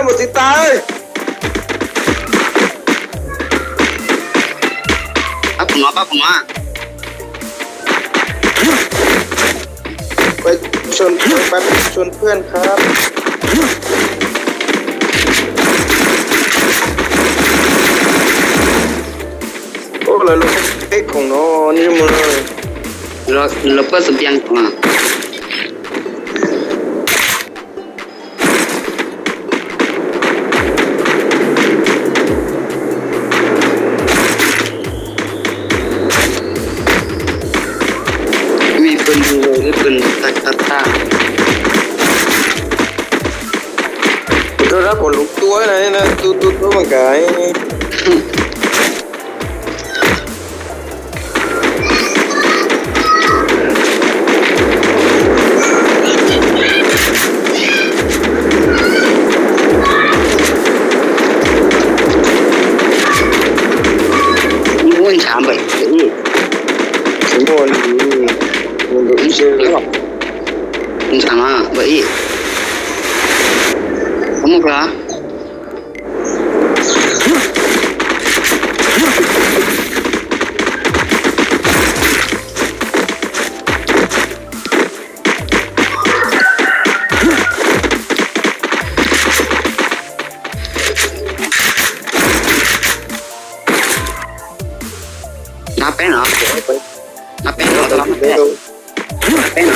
Mus txiv tas. Pab kuv no, pab kuv no. ไปชวน ไปชวนเพื่อนครับ Ua lawv lub teb khoom no nyob mus. Lawv pab xu pian khoom. Ib pw ib pw tag tag tag. Kuv rau rab phom lub tuaj na, tuaj tuaj tuaj mas kav. Ib muaj ntshav npaum ib, ib muaj ntshav npaum ib. Koj muaj klo. Nab peb no, nab peb no, nab peb no. Nab peb no.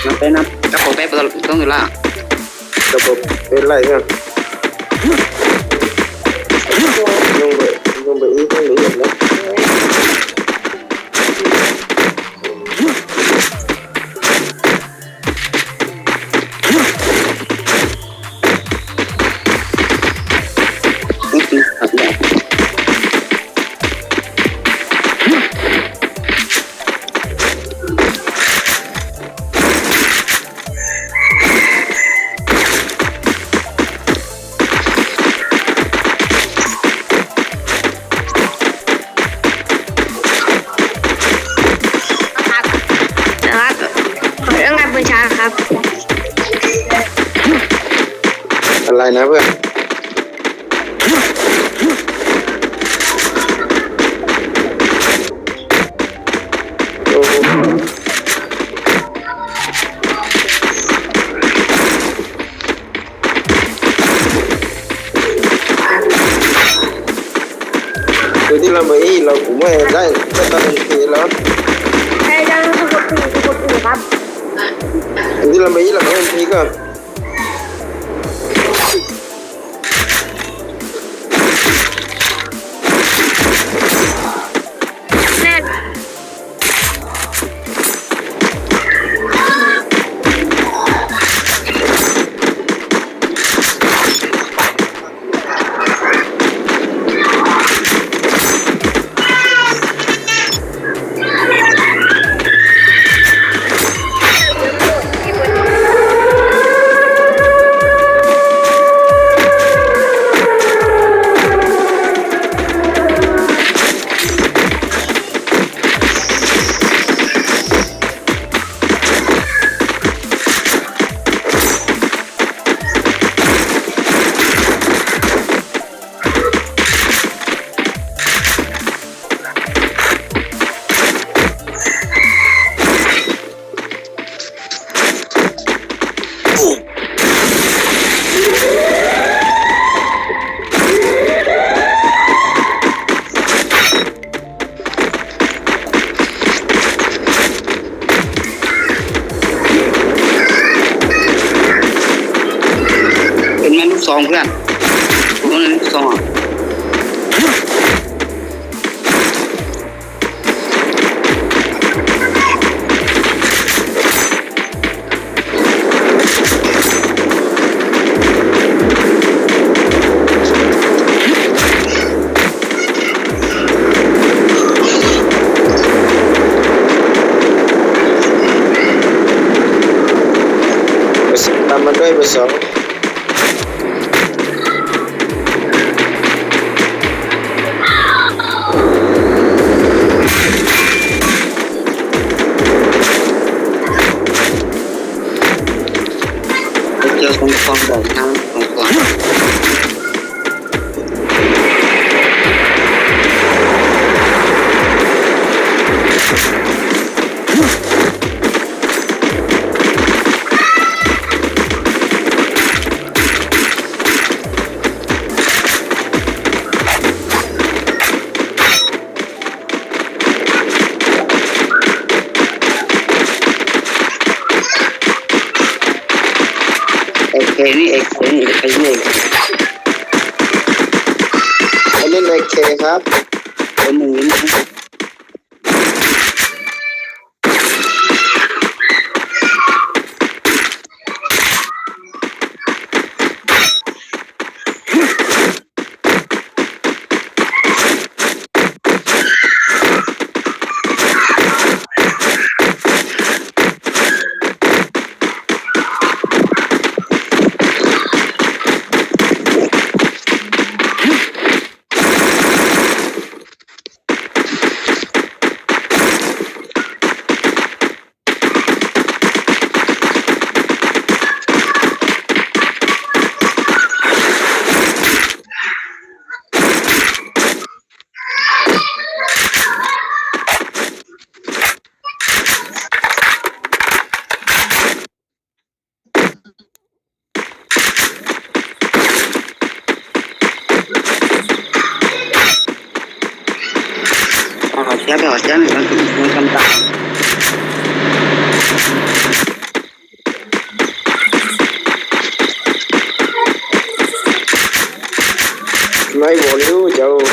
Nab peb no, kab peb puas tau toob tus laj? Kab peb laij thiab. Zoo npaum ib, zoo npaum ib.ครับ ขอเรื่องงานปืนช้าครับ อะไรนะเพื่อน Tus tij laug npawg ib los kuv muaj dab tsi los? Tus tij laug npawg ib los kuv muaj M P koj. Tau ntag. Ua li xwb. Tam ma doj ib puas xov. Cov xoo kho npaum no xoo kho. Ej, ej, ej, ej, ej, ej. Ej, ej, ej, ej. Ho xyab, ho xyab, nws cam tas. Nai vos li lub cauv.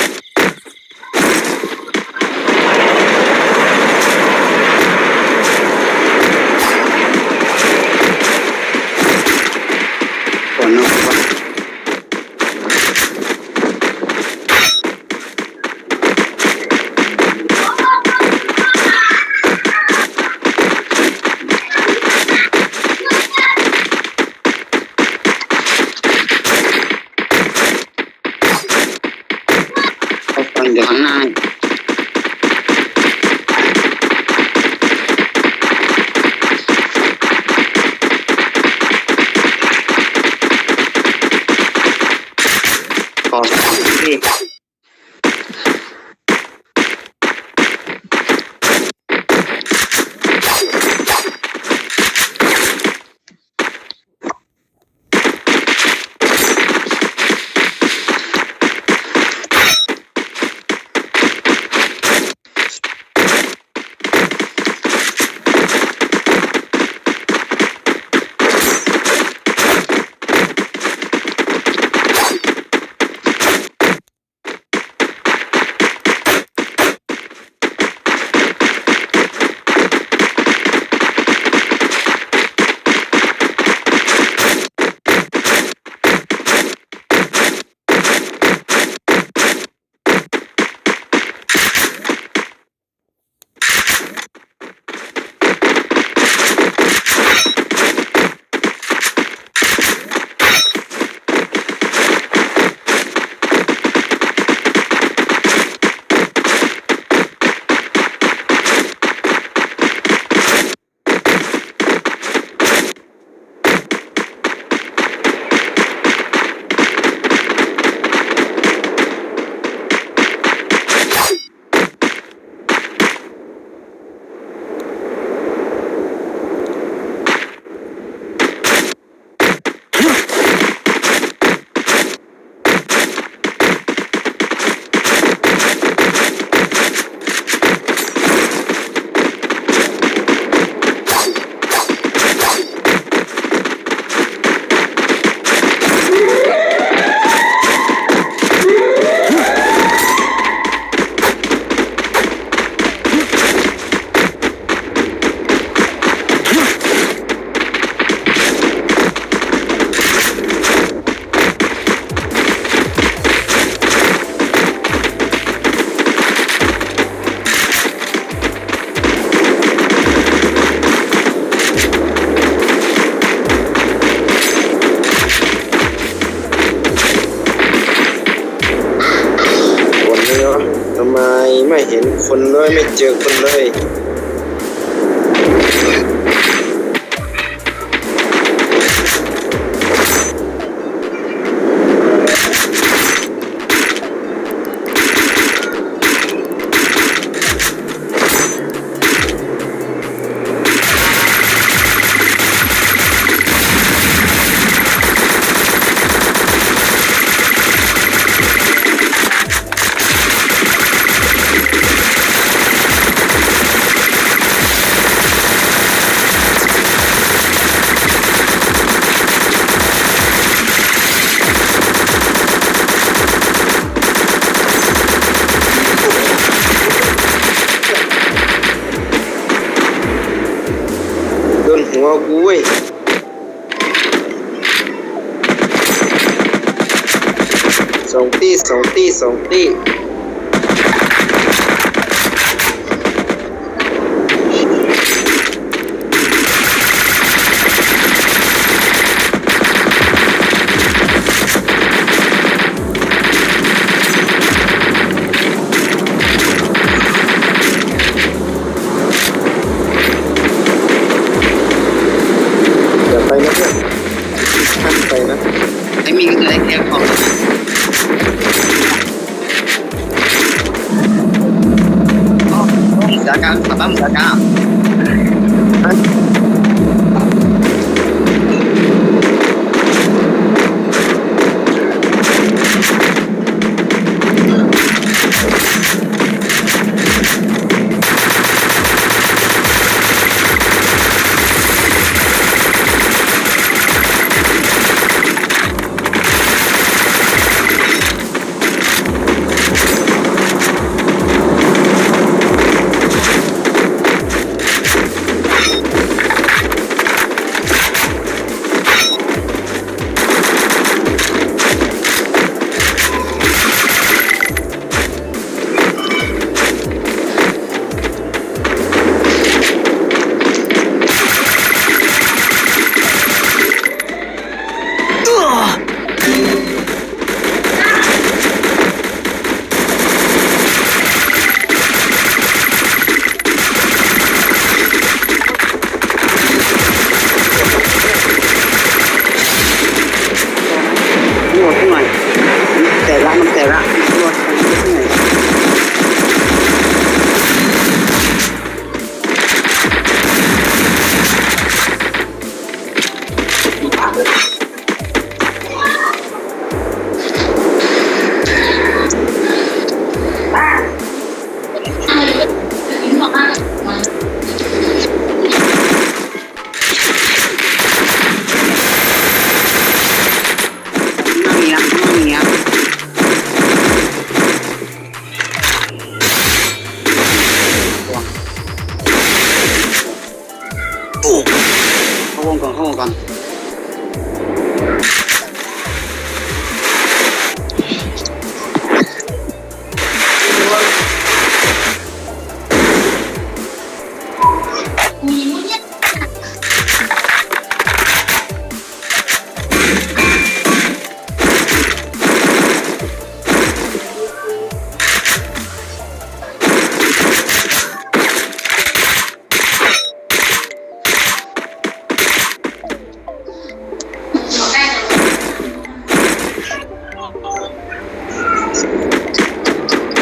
ทำไมไม่เห็นคนเลย ไม่เจอคนเลย โดนหัวกูเว้ย สองตี้ สองตี้ สองตี้ อย่าไปนะเพื่อน ห้ามไปนะ ไอ้มีก็คือไอ้แค่ของ Xả cá, xả bắp, xả cá. Ua, tus no, tes lab, tes lab. Không còn, không còn.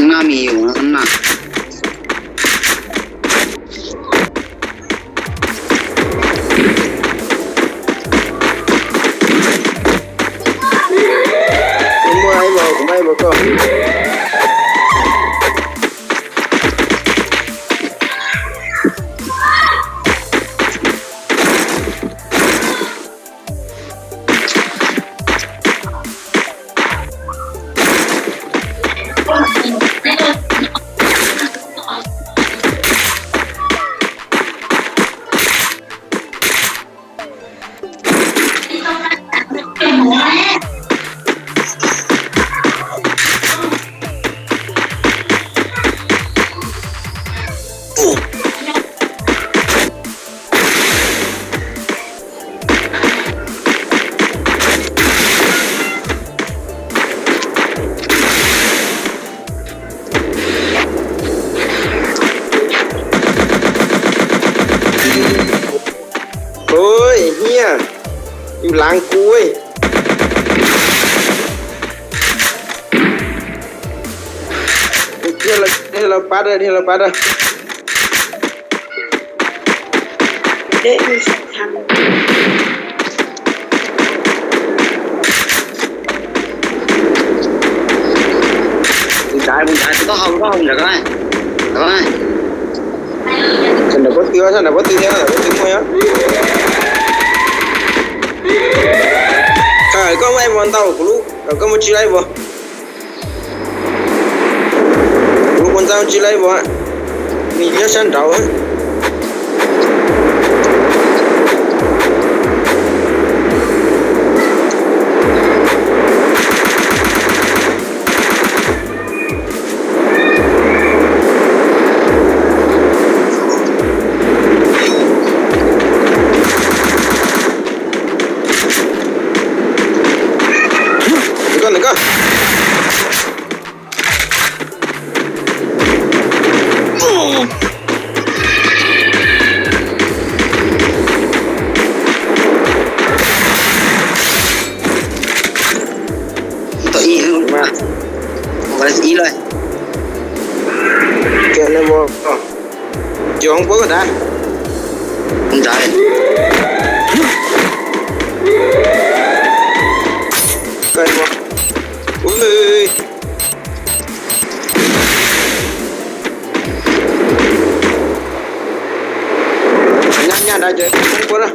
Noj mis yus na. Kuv muaj ib vos, kuv muaj ib vos koj. Lav kuv. Dhia los pab, dhia los pab. Tus dav, tus dav, tus taub hau, taub hau nram ko. Sab nram pob tw, sab nram pob tw thiab, pob tw muaj. Koj muaj ib vos ntau kuv lub, koj muaj tsib lab vos. Kuv lub kuv ntau tsib lab vos. Nws nyob sab nraud. Ntawm koj, ntawm koj. Tau ib, ib lawm. Cov no, cov hoob puab koj dav. Ntawd. Ui. Nyab nyab nrad cov hoob puab na.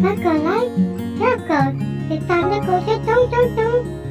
Pab kom like, thiab kom tiv tas nrog kuv saib coob coob coob.